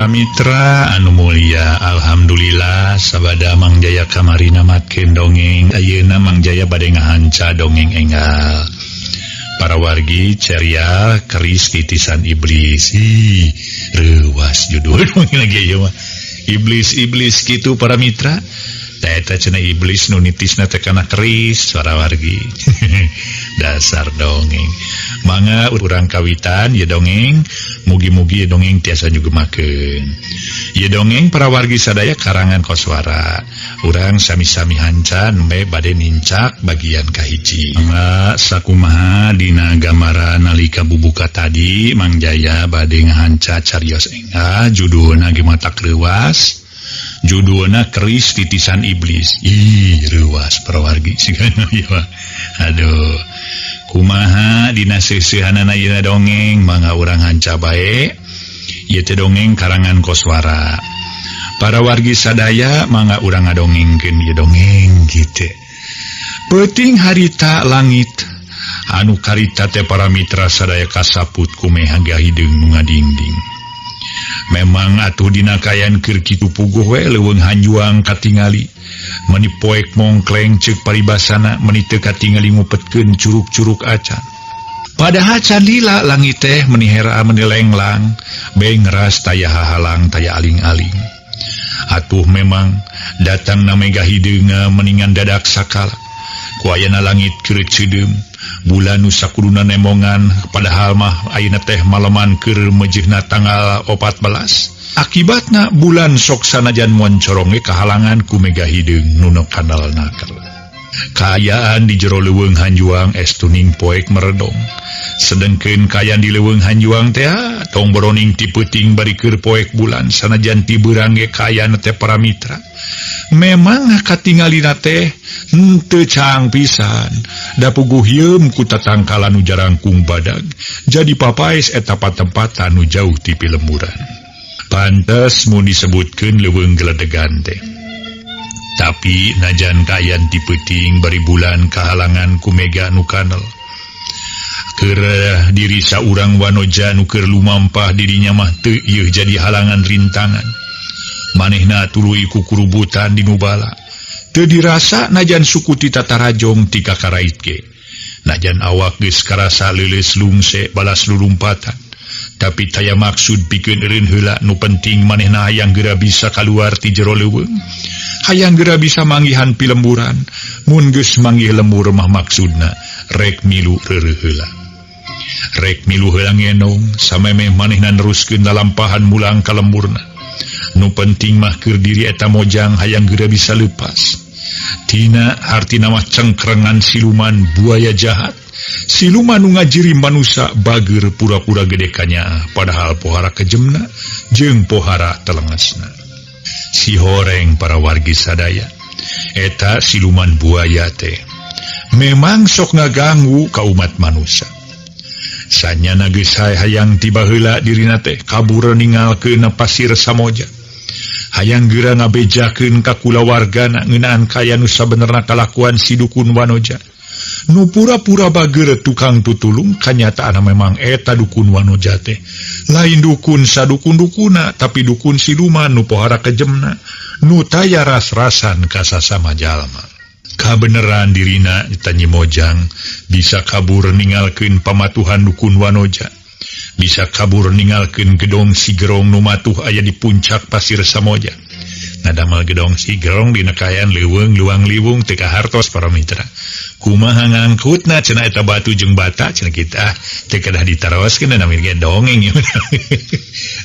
Mitra anu mulia, alhamdulillah sabada Mang Jaya kamari namatkeun dongeng. Ayeuna Mang Jaya bade ngahanca dongeng enggal, para wargi, ceria Keris Titisan Iblis. Ih, reuwas judul dongeng lagi ieu mah. Iblis-iblis gitu, para mitra. Eta cenah iblis nu nitisna teh kana keris, para wargi. Dasar dongeng. Mangga urang kawitan ya dongeng. Mugi-mugi ya dongeng tiasa nyugemakeun. Ieu dongeng, para wargi sadaya, karangan Koswara. Urang sami-sami hanca nembe bade nincak bagian kahiji. Mangga, sakumaha dina gambaran nalika bubuka tadi, Mang Jaya bade ngahanca carios enggal, judulna ge matak reuwas. Judulna Keris Titisan Iblis. Ih, reuwas, para wargi, sigana ieu mah. Aduh, kumaha dina seuseuhanana ieu dongeng? Mangga urang hanca bae. Ieu teh dongeng karangan Koswara. Para wargi sadaya, mangga urang ngadongengkeun ieu dongeng kitu. Peuting harita langit anu karita teh, para mitra sadaya, kasaput ku mega hideung nu ngadingding. Memang atuh dina kaayaan keur kitu puguh we leuweung hanjuang katingali meni poek mongkleng, ceuk paribasana, meni teu katingali ngupetkeun curuk-curuk acan. Padahal can lila langit teh meni hera, meni lenglang, beng ras, taya hahalang, taya aling-aling. Atuh memang datang na mega hideung meningan dadak sakala. Ku ayana langit keur ceudeum, bulan nu sakuduna nemongan, padahal mah ayeuna teh maleman keur mejeuhna tanggal 14. Akibatna bulan sok sanajan moncorong ge kahalangan ku mega hideung nu kanal naker. Kaayaan di jero leuweung hanjuang estuning poek meredong. Sedengkeun kaayaan di leuweung hanjuang teh tong boroning ti peuting bari keur poek bulan, sanajan ti beurang ge kaayaan teh, para mitra, memang katingalina teh henteu caang pisan. Da puguh hieum ku tatangkalan nu jarangkung badag, jadi papaes eta patempatan nu jauh ti pilemburan. Pantes mun disebutkeun leuweung geledegan teh. Tapi najan kaayaan ti peuting bari bulan kahalangan ku mega nu kanel, keur diri saurang wanoja nu keur lumampah dirinya mah teu ieu jadi halangan rintangan. Manehna tuluy kukurubutan di nubala. Teu dirasa najan suku ti tatarajong ti kakarait ge. Najan awak geus karasa leuleus lungse balas lulumpatan, tapi taya maksud pikeun eureun heula. Nu penting manehna hayang geura bisa kaluar ti jero leuweung, hayang geura bisa manggihan pilemburan. Mun geus manggih lembur mah maksudna rek milu reureuh heula, rek milu heula ngenong samemeh manehna neruskeun lalampahan mulang ka lemburna. Nu penting mah keur diri eta mojang hayang geura bisa lepas tina hartina mah cengkrengan siluman buaya jahat, siluman nu ngajiri manusia bager, pura-pura gede kanya, padahal pohara kejemna jeung pohara telengesna. Si horeng, para wargi sadaya, eta siluman buaya teh memang sok ngaganggu ka umat manusia. Sanyana geus hayang ti baheula dirina teh kabur ninggalkeun Pasir Samoja, hayang geura ngabejakeun ka kulawargana ngeunaan kaya nu sabenerna kalakuan si dukun Wanoja nu pura-pura bager tukang tutulung. Kanyataan memang eta dukun Wanoja teh lain dukun sadukun-dukuna, tapi dukun siluman nu pohara kejemna, nu taya ras-rasan ka sasama jalma. Kabeneran dirina eta Nyi Mojang bisa kabur ninggalkeun pamatuhan dukun Wanoja, bisa kabur ninggalkeun gedong Sigerong nu matuh aya di puncak Pasir Samoja. Nadamal gedong Sigerong dina kaayaan leuweung luang liwung teu kahartos, para mitra. Kumaha ngangkutna cenah eta batu jeung bata cenah? Kita teu kedah ditaroskeun, namina ge dongeng ieu,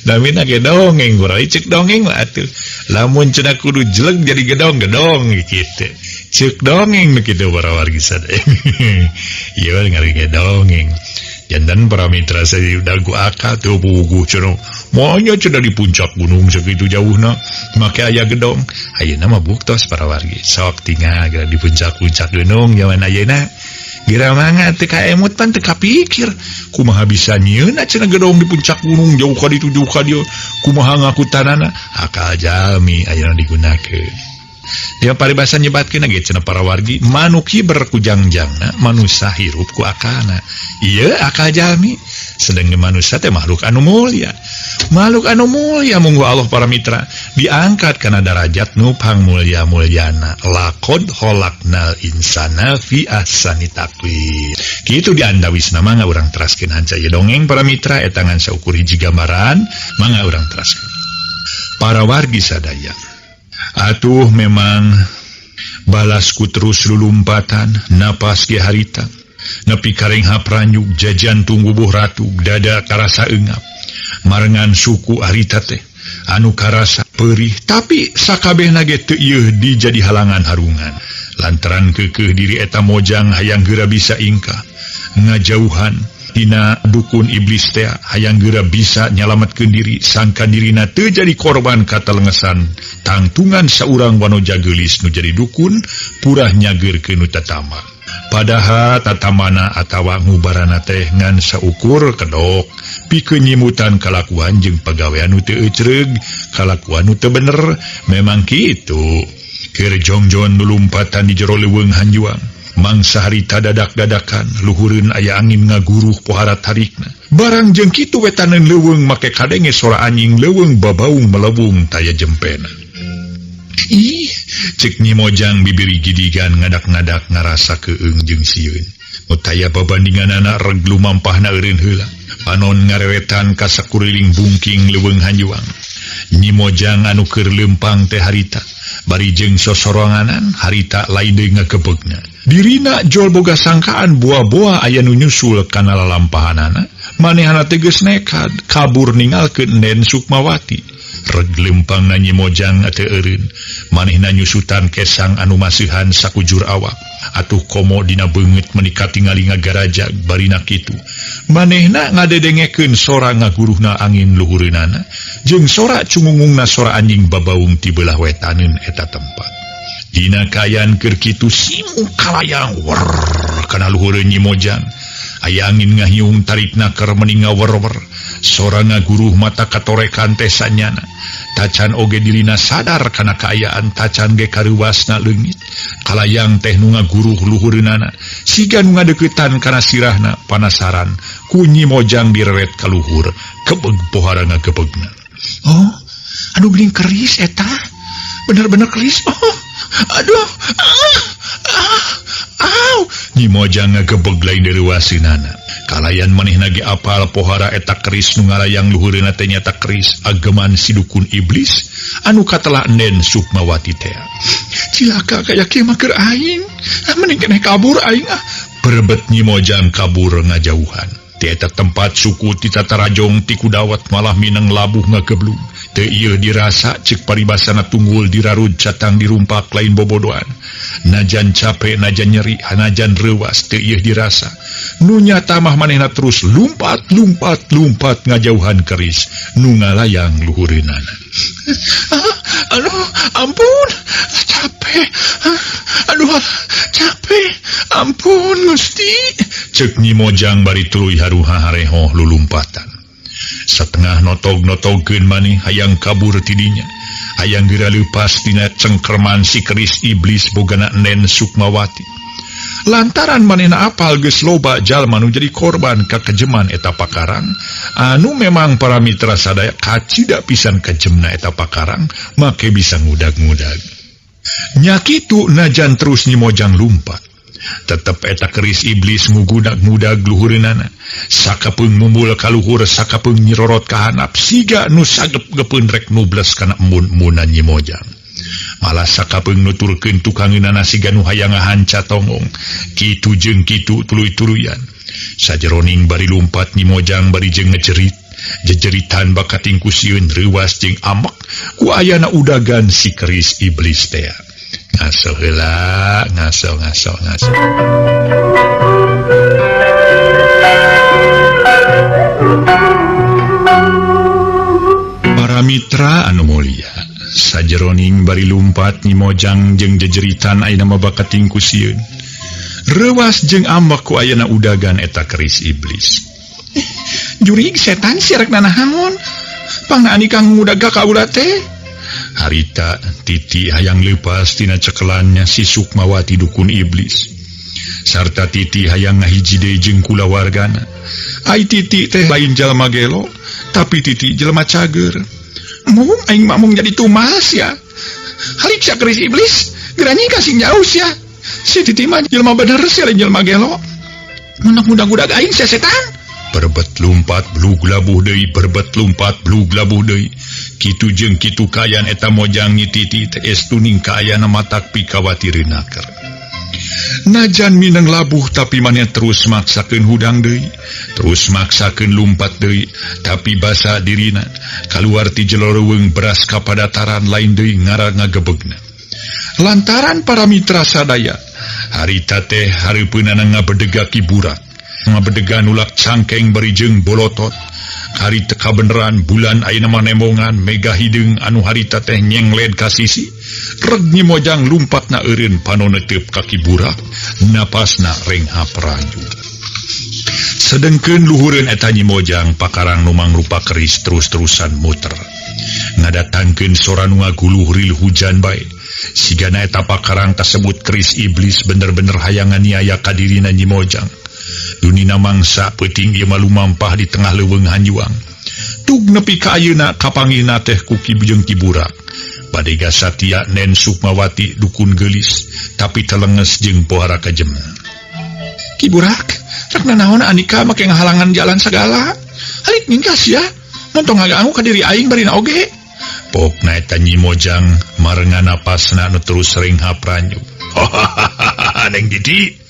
namina ge dongeng. Urang cek dongeng mah atuh lamun cenah kudu jelek jadi gedong-gedong kitu, cek dongeng kitu, para wargi sadaya. Ieu ngari ge dongeng. Jantan, para mitra, saya dagu akal tuh puguh cenah maunya cenah di puncak gunung segitu jauhna make aya gedong. Ayeuna mah buktos, para wargi, sok tinggal geura di puncak-puncak gunung zaman ayeuna. Geura mangga teu kaemut pan, teu kapikir kumaha bisa nyieunna cenah gedong di puncak gunung jauh ka ditu, jauh ka dieu, kumaha ngakutanana. Akal jalmi ayeuna digunakeun. Dia paribasa nyebatkeun ge cenah, para wargi, manuk hiber ku jangjangna, manusa hirup ku akalna. Ieu akal jalmi. Sedang manusia teh makhluk anu mulia. Makhluk anu mulia munggu Allah para mitra diangkat kana darajat nu pangmulia-muliana. Laqad khalaqnal insana fi ahsani taqwim. Kitu diandawisna mangga urang teraskeun hanca ieu dongeng para mitra eta ngan saukur hiji gambaran mangga urang teraskeun. Para wargi sadaya. Atuh memang balasku terus lulumpatan napas ge harita. Nepi karengha pranyuk jajan tunggubuh ratu dada karasa eungap marengan suku harita teh anu karasa perih tapi sakabehna ge teu ieu dijadi halangan harungan lantaran keukeuh diri eta mojang hayang geura bisa ingkah ngajauhan tina dukun iblis teh hayang geura bisa nyalametkeun diri sangkan dirina teu jadi korban katalengesan tangtungan saurang wanoja geulis nu jadi dukun purah nyageurkeun nu tatama. Padahal tatamana atawa ngubarana teh ngan saukur kedok pikeun nyimutan kalakuan jeung pagawean nu teu ecreug kalakuan nu teu bener memang kitu. Keur jongjon nu lumpatan di jero leuweung hanjuang mangsa harita dadak-dadakan luhureun aya angin ngaguruh pohara tarikna barang jeung kitu wetaneun leuweung make kadenge sora anjing leuweung babaung melebung taya jempena. Ih, cek Nyi Mojang bibiri gidigan ngadak-ngadak ngarasa keung jeung sieun. Nu taya babandinganana reg lumampahna eureun heula. Panon ngarewetan ka sakuriling bungking leuweung hanjuang. Nyi Mojang anu keur leumpang teh harita, bari jeung sosoronganan harita lain deui ngagebegna. Dirina jol boga sangkaan boa-boa aya nu nyusul kana lalampahanana. Manehna teh geus nekad kabur ningalkeun Nen Sukmawati. Reg lempang na Nyi Mojang teu eureun manehna nyusutan kesang anu masihan sakujur awak atuh komo dina beungeut meuni katingali ngagarajag barina kitu manehna ngadedengekeun sora ngaguruhna angin luhureunana jeung sora cungungungna sora anjing babaung ti beulah wetaneun eta tempat. Dina kaayaan keur kitu simu kalayang wer kana luhureun Nyi Mojang aya angin ngahiung tarikna keur meni ngawer-wer sora ngaguruh mata katorekan teh sanyana tacan oge dirina sadar kana kaayaan tacan ge kareuwasna leungit kalayang teh nu ngaguruh luhureunana siga nu ngadeuketan kana sirahna panasaran ku Nyi Mojang direret ka luhur kebeg pohara ngagebegna. Oh aduh geuning keris eta bener-bener keris. Oh aduh ah ah aw Nyi Mojang ngagebeg lain deureuwaseunana kalayan manehna ge apal pohara eta keris nu ngalayang luhureunna teh nyata keris ageman si dukun iblis anu katelah Nen Sukmawati teh. Cilaka kaya kieu mah keur aing ah mending keneh kabur aing ah berebet Nyi Mojang kabur ngajauhan ti eta tempat suku ti tatarajong ti kudawat malah mineng labuh ngageblug teu ieu dirasa ceuk paribasana tunggul dirarud catang dirumpak lain bobodoan najan capek najan nyeri najan reuwas teu ieu dirasa nu nyata mah manehna terus lumpat lumpat lumpat ngajauhan keris nu ngalayang luhureunana. Aduh ampun capek aduh capek ampun Gusti ceuk Nyi Mojang bari tuluy haruha harehoh lulumpatan. Satengah notog-notogkeun maneh hayang kabur tidinya hayang geura leupas tina cengkerman si keris iblis bogana Nen Sukmawati. Lantaran manehna apal geus loba jalma nu jadi korban kakejeman eta pakarang anu memang para mitra sadaya kacida pisan kejemna eta pakarang make bisa ngudag-ngudag. Nya kitu najan terus Nyi Mojang lumpat tetep eta keris iblis ngugudag-ngudag luhureunana sakapeung mumbul ka luhur sakapeung nyirorot ka handap siga nu sagep-gepeun rek nubles kana embun-embunan Nyi Mojang. Malah sakapeung nuturkeun tukangeunana siga nu hayang ngahanca tonggong kitu jeung kitu tuluy-tuluyan sajeroning bari lumpat Nyi Mojang bari jeung ngejerit jejeritan bakating ku sieun reuwas jeung amek ku ayana udagan si keris iblis teh. Ngaso heula, ngaso ngaso ngaso. Para mitra anu mulia, sajeroning bari lumpat Nyi Mojang jeung jejeritan ayeuna mah bakating ku sieun. Reuwas jeung ambek ku ayana udagan eta keris iblis. Jurig setan sia rek nanahaon? Pangna ani kang ngudag ka kaula teh? Harita Titi hayang leupas tina cekelannya si Sukmawati dukun iblis. Sarta Titi hayang ngahiji deui jeung kulawargana. Ai Titi teh lain jalma gelo, tapi Titi jelema cager. Mung aing mah mung jadi tumas ya. Halik sia keris iblis, geura kasih jauh sia. Si Titi mah jelema bener sia lain jelema gelo. Menak mudah-mudah aing sia setan. Berbet lumpat blug labuh deui, berbet lumpat blug labuh deui. Kitu jeung kitu kayan eta mojang Nyi Titi teh estu ningkayana matak pikawatireun naker. Najan mineng labuh tapi manehna terus maksakeun hudang deui, terus maksakeun lumpat deui, tapi basa dirina kaluar ti jero leuweung beras ka padataran lain deui ngara ngagebegna. Lantaran para mitra sadaya, harita teh hareupeunana ngabedega Ki Burak. Ngabedega nulak cangkeng bari jeung bolotot. Harita kabeneran bulan ayeuna mah nembongan mega hideung anu harita teh nyengled ka sisi. Reg Nyi Mojang lumpatna eureun panon neuteub ka Ki Burak, napasna renghap ranyu. Sedengkeun luhureun eta Nyi Mojang pakarang nu mangrupa keris terus-terusan muter. Ngadatangkeun sora nu ngaguluh ril hujan bae. Sigana eta pakarang kasebut keris iblis bener-bener hayangan niaya ka dirina Nyi Mojang. Dunina mangsa peuting ieu mah lumampah di tengah leuweung hanjuang. Tug nepi ka ayeuna kapanggihna teh ku Ki jeung Ki Burak. Badega satia Nen Sukmawati dukun geulis tapi telenges jeung pohara kejemna. Ki Burak, rek nanaon Andika make ngahalangan jalan sagala. Halik ningkas ya. Montong ngaganggu ka diri aing barina oge. Pokna eta Nyi Mojang marengan napasna nu terus renghap ranyu. Hahaha, Neng Titi.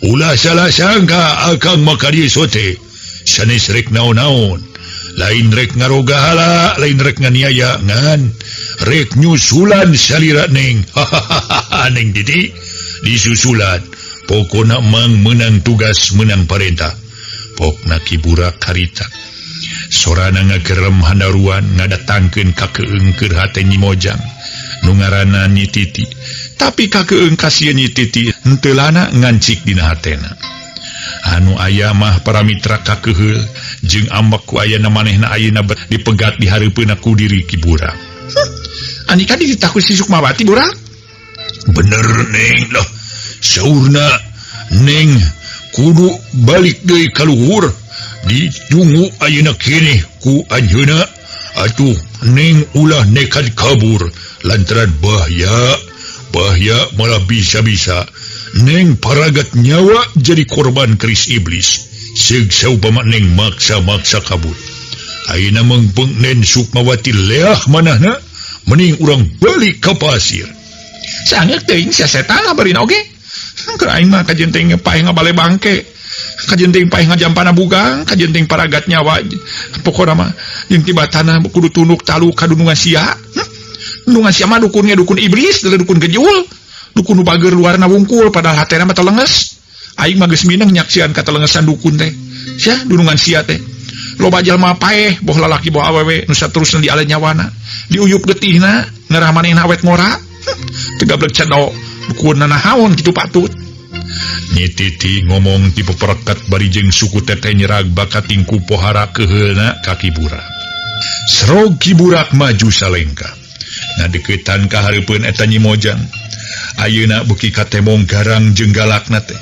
Ulah salah sangka akang maka dieu sote. Sanes rek naon-naon. Lain rek ngaroga hala, lain rek nganiaya ngan rek nyusulan salira Neng. Hahaha, Neng Titi disusulan. Pokona mang menang tugas menang parentah. Pokna Ki Burak harita. Sorana ngagerem handaruan ngadatangkeun kakeung keur hate Nyi Mojang. Nu ngaranna Nyi Titi. Tapi kakeung kasieun Nyi Titi henteu lana ngancik dina hatena. Anu aya mah para mitra kakeheul jeung ambek ku ayana manehna ayeuna dipegat di hareupeunna ku diri Ki Burak. Andika dititah ku si Sukmawati Burak? Bener Neng lah. Saurna Neng kudu balik deui ka luhur. Ditunggu ayeuna keneh ku anjeunna. Atuh Neng ulah nekat kabur lantaran bahaya. Bahaya malah bisa-bisa Neng paragat nyawa jadi korban keris iblis. Seug saupama Neng maksa-maksa kabur. Ayeuna mengpeng Nen Sukmawati leah manahna, mending urang balik ka pasir. Sangeuk teuing sia setan ngabarin oge. Keur aing mah kajeun teh paeh ngabale bangke. Kajeun teh paeh ngajampana bugang, kajeun teh paragat nyawa. Pokona mah jeung tibatana kudu tunduk taluk ka dunungan sia. Dunungan sia mah dukunnya dukun iblis, dukun gejul. Dukun nu bager luarna wungkul padahal hatena mah telenges. Aing mah geus mineng nyaksian katelengesan dukun teh. Sia dunungan sia teh. Loba jalma paeh boh lalaki boh awewe nu saterusna diale nyawana. Diuyup getihna ngarah manehna awet ngora. Teu gablek cedok dukun nanahaon kitu patut. Nyi Titi ngomong ti pepereket bari jeung suku teteh nyerag bakat tingku pohara keheulna ka Ki Burak. Serog Ki Burak maju salengka. Ngadeukeutan ka hareupeun eta Nyi Mojang. Ayeuna beuki katemong garang jeung galakna teh.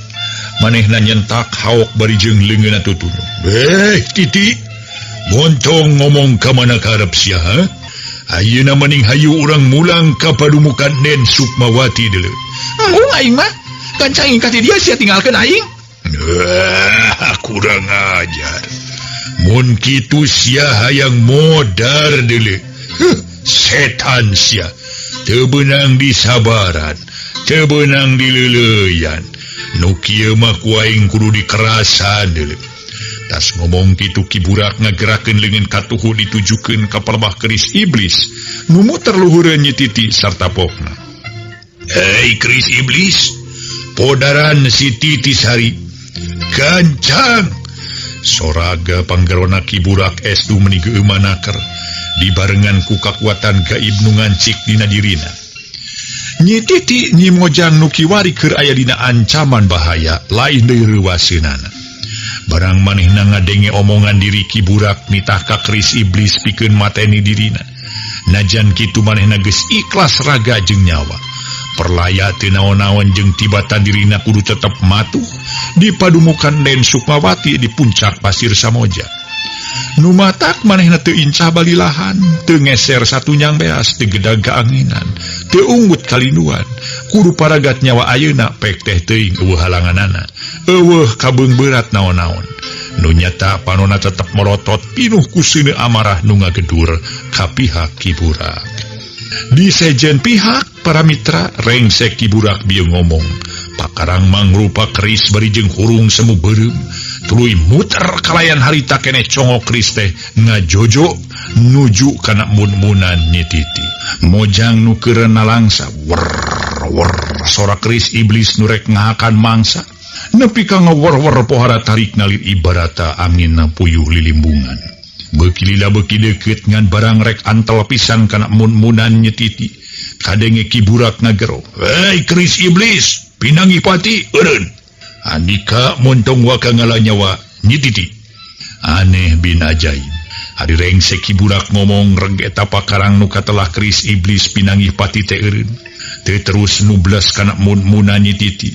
Manehna nyentak haok bari jeung leungeunna tutunuh. "Eh, Titi, montong ngomong ka mana karep sia, ha? Ayeuna mending hayu urang mulang ka padumukan Nen Sukmawati deuleu." "Embung aing mah. Gancang ka dia sia tinggalkeun aing." "Wah, kurang ajar. Mun kitu sia hayang modar deuleu. Huh, setan sia. Teu beunang disabaran, teu beunang dileuleyan. Nu kieu mah ku aing kudu dikerasan deuleu." Tas ngomong kitu Ki Burak ngagerakeun leungeun katuhu ditujukeun ka palebah keris iblis nu muter luhureun Nyi Titi sarta pokna. "Hei keris iblis, podaran si Titi Sari. Gancang!" Soraga panggerona Ki Burak estu meuni geueuman naker dibarengan ku kakuatan gaib nu ngancik dina dirina. Nyi Titi Nyi Mojang nu kiwari keur aya dina ancaman bahaya lain deui reuwaseunana. Barang manehna ngadenge omongan diri Ki Burak nitah ka keris iblis pikeun mateni dirina. Najan kitu manehna geus ikhlas raga jeung nyawa. Perlaya teu naon-naon jeung tibatan dirina kudu tetep matuh di padumukan Den Sukmawati di puncak Pasir Samoja. Nu matak manehna teu incah balilahan, teu ngeser satunyang beas, teu gedag kaanginan, teu unggut kalinduan. Kudu paragat nyawa ayeuna pek teh teuing eueuh halanganana. Eueuh kabeung berat naon-naon. Nu nyata panona tetep melotot pinuh ku seuneu amarah nu ngagedur ka pihak Ki Burak. Di sejen pihak para mitra rengsek Ki Burak bieu ngomong. Pakarang mangrupa keris bari jeung hurung semu beureum. Tuluy muter kalayan harita keneh congok keris teh ngajojo nuju kana mun-munan Nyi Titi. Mojang nu keur nalangsa wer wer sora keris iblis nu rek ngahakan mangsa. Nepi ka ngawer-wer pohara tarik nalir ibarata anginna puyuh lilimbungan. Beuki lila beuki deukeut ngan barang rek antel pisan kana mun-munan Nyi Titi. Kadenge Ki Burak ngagero. "Hei keris iblis, pinangi pati eureun." Andika montong waka ngala nyawa Nyi Titi. Aneh bin ajaib. Ari rengsek Ki Burak ngomong reg eta pakarang nu katelah keris iblis pinangih pati teh eureun. Teu terus nublas kana mun-munan Nyi Titi.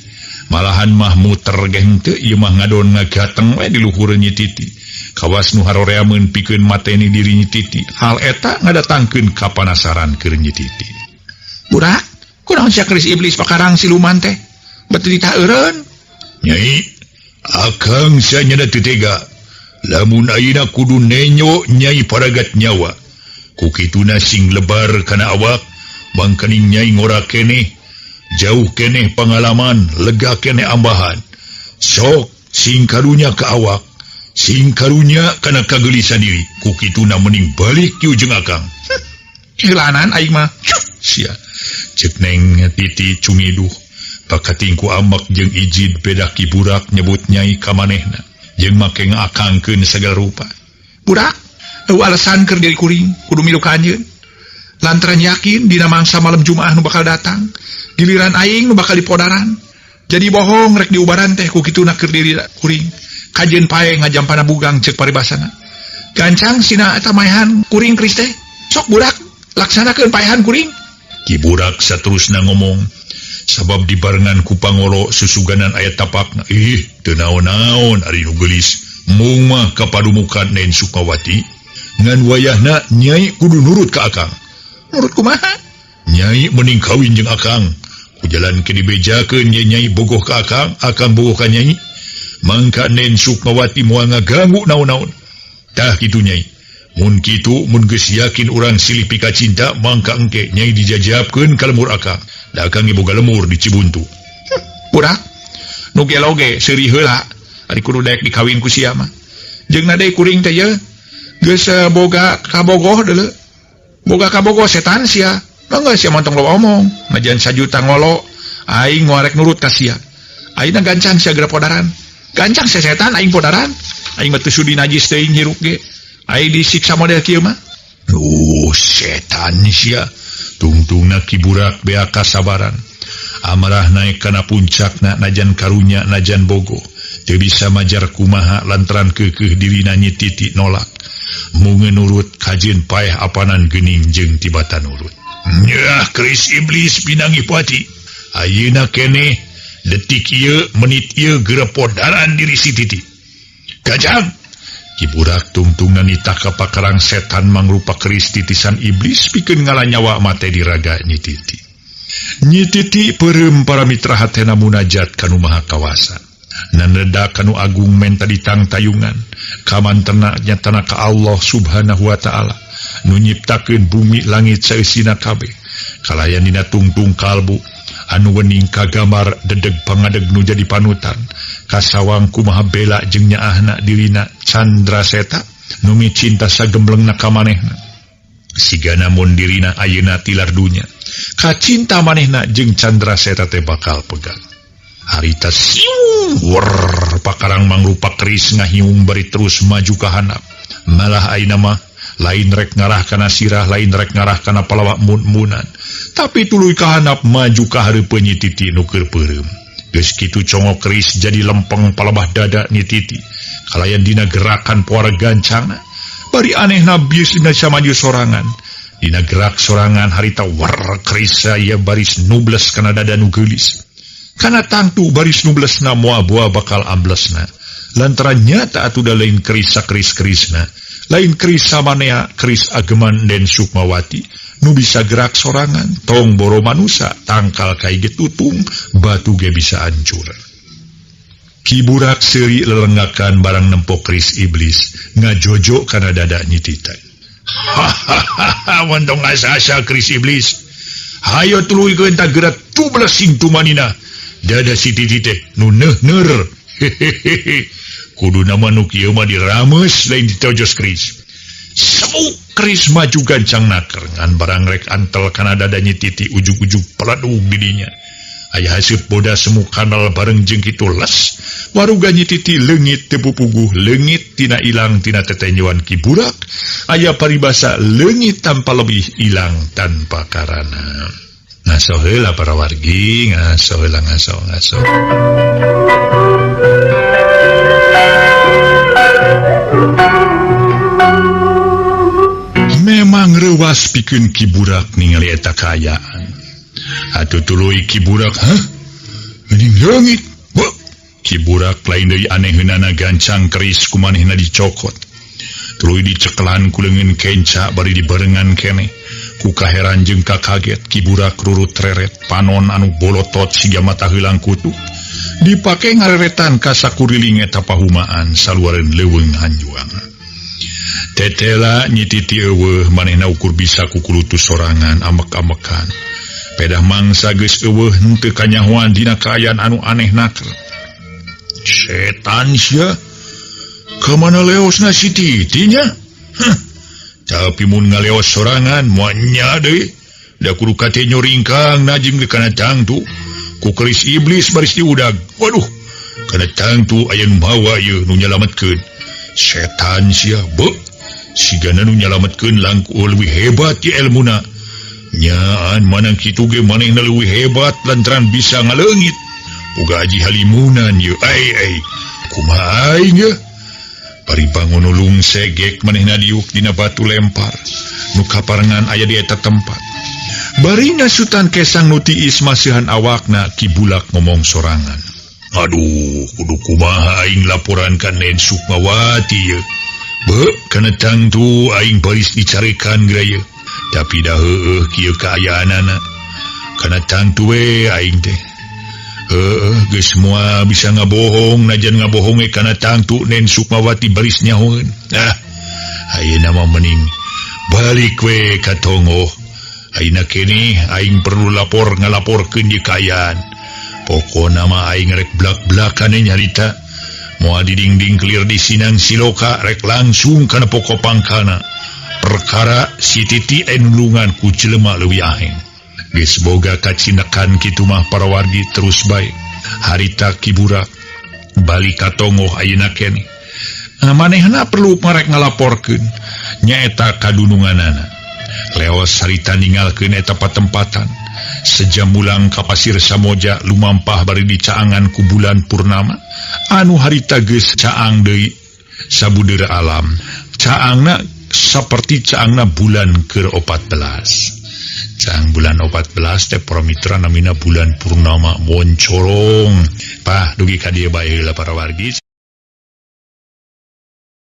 Malahan mah muter ge henteu ieu mah ngadon ngagateng we di luhur Nyi Titi. Kawas nu haroreameun pikeun mateni diri Nyi Titi. Hal eta ngadatangkeun kapanasaran keur Nyi Titi. Burak, kunaon sia keris iblis pakarang siluman teh? Bet ditah eureun. Nyai, akang sia nyada teu tega. Lamun ayeuna kudu nenyo nyai paragat nyawa. Ku kituna sing lebar kana awak, mangkaning nyai ngora keneh. Jauh keneh pengalaman, lega keneh ambahan. Sok sing karunya ka awak, sing karunya kana kagelisan diri. Ku kituna mending balik kieu jeung akang. Hilanan aing mah. Sia. Ceuk Neng Titi cumiduh. Pakatingku amak jeung ijid beda Ki Burak nyebut nyai ka manehna. Jeung make ngaakangkeun sagala rupa. Burak, eueuh alasan keur diri kuring kudu milu ka anjeun. Lantaran yakin dina mangsa malam Jumaah nu bakal datang, giliran aing nu bakal dipodaran. Jadi bohong rek diubaran teh ku kituna keur diri kuring. Kajeun pae ngajampana bugang ceuk paribasana. Gancang sina eta maehan kuring keris teh. Sok burak laksanakeun paehan kuring. Ki Burak saterusna ngomong sabab dibarengan ku pangolo susuganan aya tapakna. Ih, teu naon-naon ari nu geulis. Mung mah ka padumukan Nen Sukmawati. Ngan wayahna nyai kudu nurut ka akang. Nurut kumaha? Nyai mending kawin jeung akang. Ku jalan ke dibejakeun ye nyai bogoh ka akang, akang bogoh ka nyai. Mangka Nen Sukmawati moal ngaganggu naon-naon. Tah kitu nyai. Mun kitu mun geus yakin urang silih pika cinta mangka engke nyai dijajabkeun ka lemur akang. Da akang ge boga lemur di Cibuntu. Burak, nu gelo ge seuri heula ari kudu daek dikawin ku sia mah. Jeung na deui kuring teh ye geus boga kabogoh deuleu. Boga kabogoh setan sia. Mangga sia montong loba omong, najan sajuta ngolo aing moal rek nurut ka sia. Ayeuna gancang sia geura podaran. Gancang sia setan aing podaran. Aing mah teu sudi najis teuing hirup ge. Aing disiksa model kieu mah. Duh, setan sia. Tungtungna Ki Burak bea kasabaran. Amarah naik kana puncakna najan karunya najan bogoh. Teu bisa majar kumaha lantaran keukeuh dirina Nyi Titi nolak. Mungeun nurut kajeun paeh apanan geuning jeung tibatan nurut. Nyah keris iblis pinangi pati. Ayeuna keneh detik ieu menit ieu geura podaran diri si Titi. Gajang Ki Burak tungtungna nitah ka pakarang setan mangrupa keris titisan iblis pikeun ngala nyawa mate diraga Nyi Titi. Nyi Titi peureum para mitra hatena munajat ka Nu Maha Kawasa. Naneda ka Nu Agung menta ditangtayungan. Kamantena nyatana ka Allah Subhanahu wa Ta'ala nu nyiptakeun bumi langit saeusina kabeh. Kalayan dina tungtung kalbu anu wening kagambar dedeg pangadeg nu jadi panutan. Kasawang kumaha bela jeung nyaahna dirina Chandra Seta nu micinta sagemblengna ka manehna. Sigana mun dirina ayeuna tilar dunya. Kacinta manehna jeung Chandra Seta teh bakal pegang. Harita siung wer pakarang mangrupa keris ngahiung bari terus maju ka handap. Malah ayeuna mah lain rek ngarah kana sirah, lain rek ngarah kana palawak mun-munan. Tapi tuluy ka handap maju ka hareupeun Nyi Titi nu keur peureum. Geus kitu congok keris jadi lempeng palebah dada Nyi Titi. Kalayan dina gerakan poara gancangna. Bari anehna bieu bisa maju sorangan. Dina gerak sorangan harita war krisa ya baris nubles kana dada nu geulis. Kana tangtu baris nublesna moal boa bakal amblesna. Lantaran nyata atuh da lain krisa kris-krisna. Lain kris samanea kris ageman Den Sukmawati nu bisa gerak sorangan tong boro manusa tangkal kai ge tutung batu ge bisa hancur. Ki Burak seuri lelengakan barang nempo kris iblis ngajojo kana dada Nyi Titi. Hahaha wantong asa-asa kris iblis. Hayo tuluykeun ta geura tubles sing tumanina. Dada si Titi teh nu neuhneur. Hehehe. Kudu nama nu kieu mah dirameus lain ditojos kris. Semu kris maju gancang naker ngan barang rek antel kana dada Nyi Titi ujug-ujug peladug didinya. Aya haseup boda semu kanal bareng jeung kitu les. Waruga Nyi Titi leungit teu pupuguh leungit tina ilang tina tetenjoan Ki Burak. Aya paribasa leungit tanpa lebih ilang tanpa karana. Ngaso heula para wargi, ngaso heula ngaso ngaso. Memang reuwas pikeun Ki Burak ningali eta kaayaan. Atuh tuluy Ki Burak, hah? Geuning leungit. Beuh. Ki Burak lain deui aneheunana gancang keris ku manehna dicokot. Tuluy dicekelan ku leungeun kenca bari dibarengan keneh. Ku kaheran jeung kakaget Ki Burak rurut reret panon anu bolotot siga mata heulang kutu. Dipake ngareretan ka sakuriling eta pahumaan saluareun leuweung hanjuang. Tetela Nyi Titi eueuh manehna ukur bisa kukulutus sorangan amek-amekan. Pedah mangsa geus eueuh henteu kanyahoan dina kaayaan anu aneh naker. Setan sia. Ka mana leosna si Titi nya? Heh. Tapi mun ngaleos sorangan moal nya deui. Da kudu katenyo ringkang najing ge kana tangtu. Ku keris iblis baris diudag. Waduh. Kana tangtu aya nu mawa ieu nu nyalametkeun. Setan sia, beuh. Sigana nu nyalametkeun langkung leuwih hebat ye elmuna. Nyaan manang kitu ge manehna leuwih hebat lantaran bisa ngaleungit. Boga aji halimunan ye ai ai. Kumaha aing ye? Bari bangun lung segek manehna diuk dina batu lempar. Nu kaparengan aya di eta tempat. Barina Sultan Kesang nu tiis masihan awakna Ki Bulak ngomong sorangan. Aduh, kudu kumaha aing laporan ka Nen Sukmawati ye. Beuh, kana tangtu aing baris dicarekan geura ye. Tapi dah heueuh kieu kaayaanana. Kana tangtu we aing teh. Heueuh, geus moal bisa ngabohong najan ngabohong we kana tangtu Nen Sukmawati baris nyahoeun. Ah, ayeuna mah mending balik we ka Tongoh. Ayeuna keneh aing perlu lapor ngalaporkeun ieu kaayaan. Pokona mah aing rek blak-blakan nyarita. Moal didingding kelir di Sinang Siloka rek langsung kana pokok pangkana. Perkara si Titi nulungan ku jelema leuwih aheng. Geus boga kacinekan kitu mah para wargi terus bae. Harita Ki Burak balik ka Tongoh ayeuna keneh. Manehna perlu marek ngalaporkeun nyaeta kadununganana. Leos harita ninggalkeun eta patempatan. Sejam mulang ka Pasir Samoja lumampah bari dicaangan ku bulan purnama anu harita geus caang deui sabudeur alam. Caangna saperti caangna bulan keur 14. Caang bulan 14 teh para mitra namina bulan purnama moncorong. Pah dugi ka dieu bae heula para wargi.